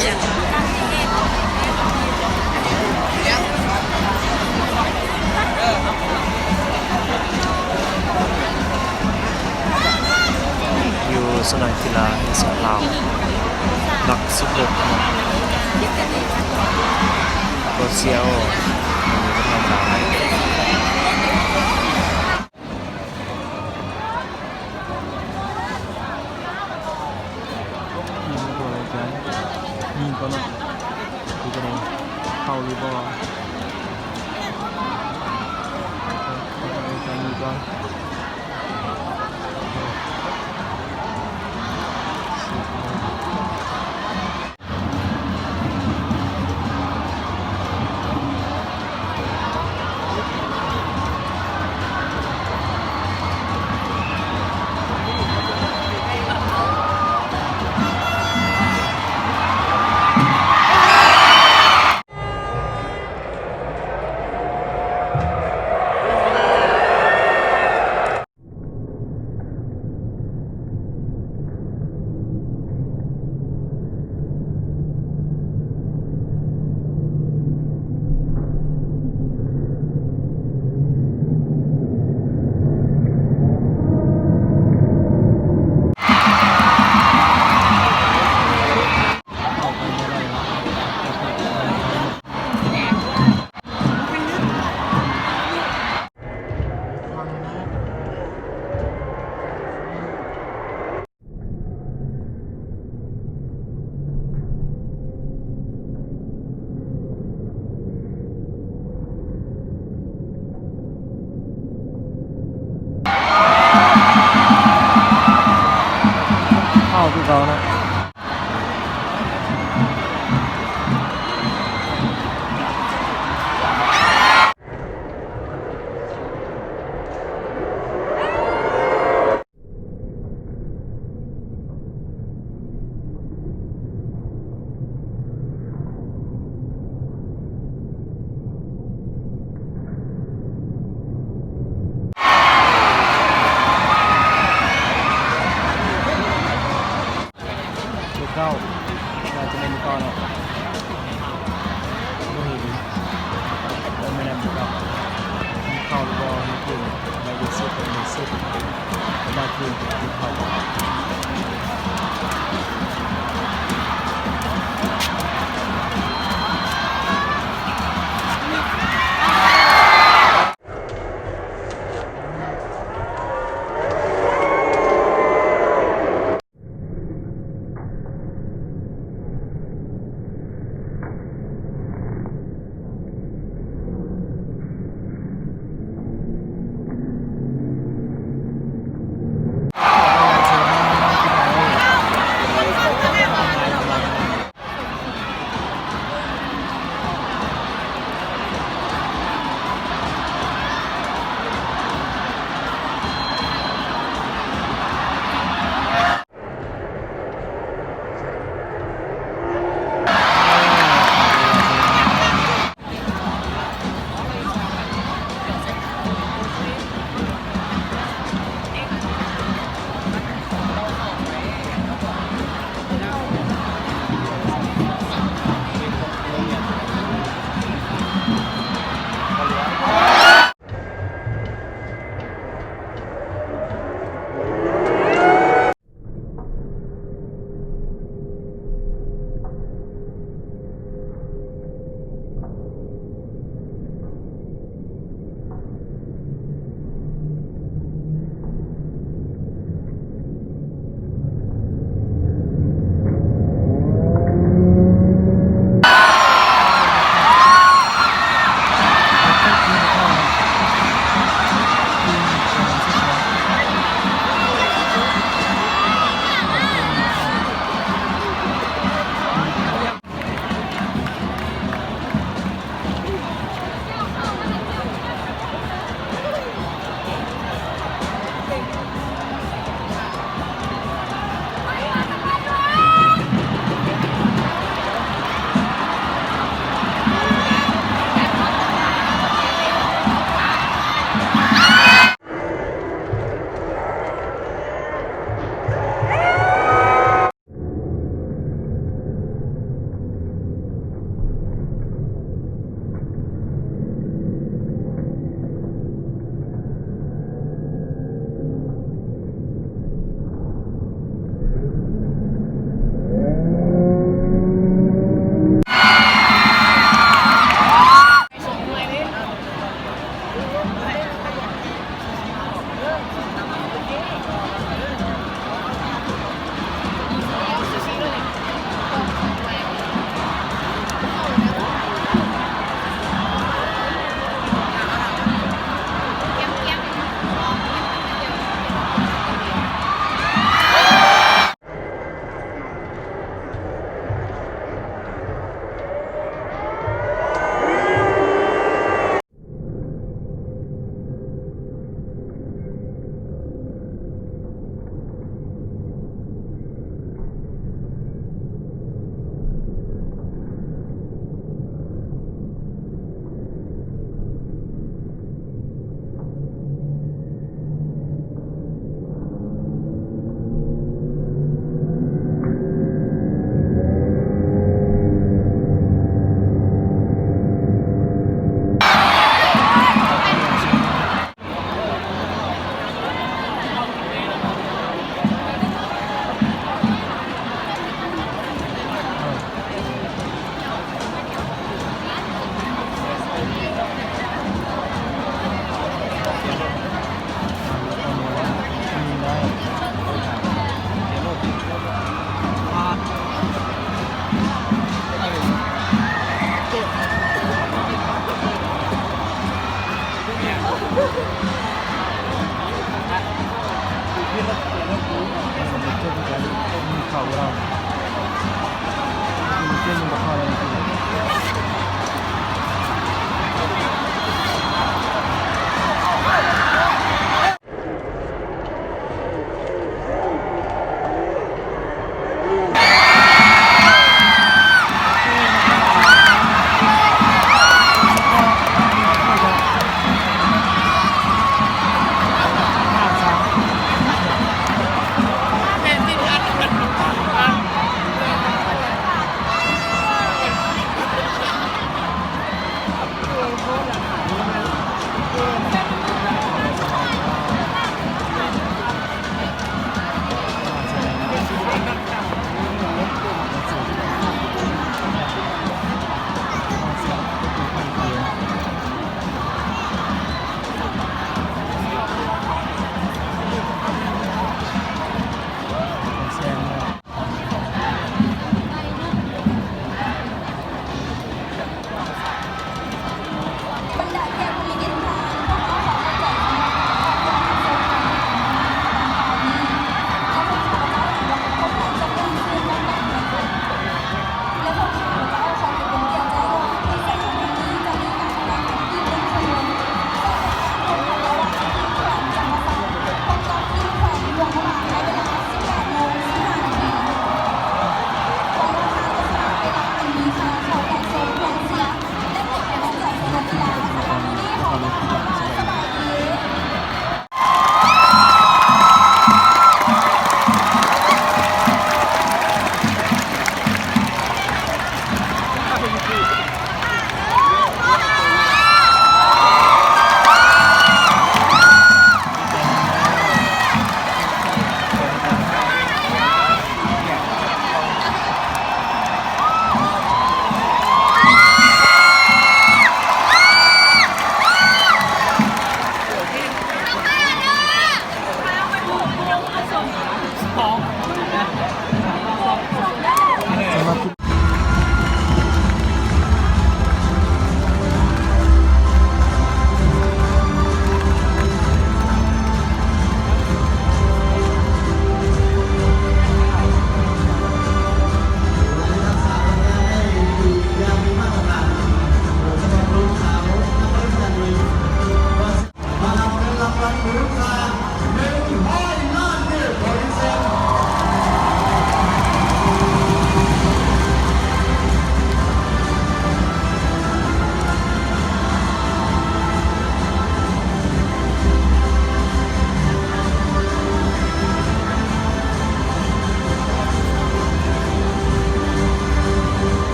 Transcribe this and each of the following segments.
ຢູ່ສະໜາມກິລາແຫ່ງຊາດລາວ ຫຼັກສຸດເລີຍເນາະ ບໍ່ເຊຍ ບໍ່ທຳມະດາ. ມີຕົວໃດ ມີຕົວເນາະ ຄືຈະໄດ້ເຂົ້າຫຼືບໍ່ ເຂົ້າໄປໃນນີ້ກ່ອນ. ເຂົ້າຄືເກົ່າເນາະ. ເບອร์ເກົ້າ ໜ້າຈະແມ່ນເບອร์ເກົ້າເນາະ ບໍ່ເຫັນ ບໍ່ແມ່ນເບອร์ເກົ້າ ເຂົ້າຫຼືບໍ່ ໃນເກມ ໃນເວທີສຸດ ໃນເວທີສຸດ ໜ້າທີທີ່ເຂົ້າ.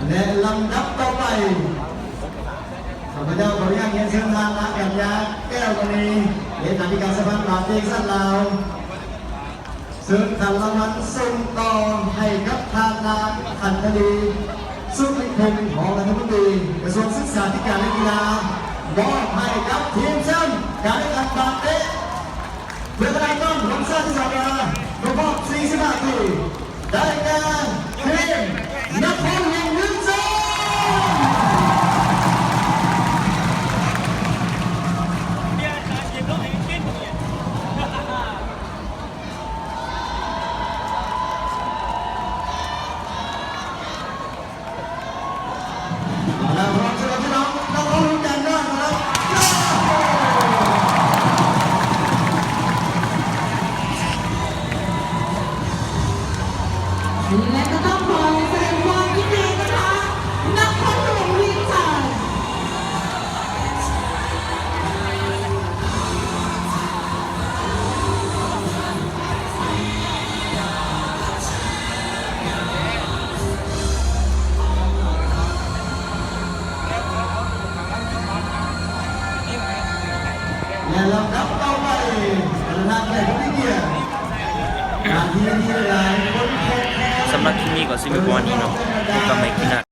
ແລະ ລຳດັບຕໍ່ໄປ ຂ້າພະເຈົ້າຂໍອະນຸຍາດຮຽນເຊີນທ່ານນາງກັນຍາ ແກ້ວມະນີ ເລຂາທິການສະຫະພັນບາດເຕະຊັ້ນລາວ ເຊິ່ງຂັນລາງວັນສົ່ງຕໍ່ໃຫ້ກັບທ່ານນາງ ຂັນທະລີ ສຸລິພົງ ຮອງລັດຖະມົນຕີ ກະຊວງສຶກສາທິການ ແລະ ກິລາ ມອບໃຫ້ກັບທີມແຊ້ມການແຂ່ງຂັນບາດເຕະ ເພື່ອຄະນະກຳມະການວັນຊາດທີ່ສາມາ ຄົບຮອບສີ່ສິບຫ້າປີ ໄດ້ແກ່ທີມນະຄອນຫຼວງວຽງຈັນ. ເອົາລະ ພ້ອມສຳລັບພີ່ນ້ອງນະຄອນຫຼວງວຽງຈັນເດີ ແລະກໍຕ້ອງຂໍສະແດງຄວາມຍິນດີນະຄະ ນະຄອນຫຼວງວຽງຈັນ. ແລະລຳດັບຕໍ່ໄປ ປະທານແຂກຜູ້ມີກຽດ ສຳລັບຄລິບນີ້ກໍຊິມີປະມານນີ້ເນາະ ພົບກັນໃໝ່ຄລິບໜ້າ.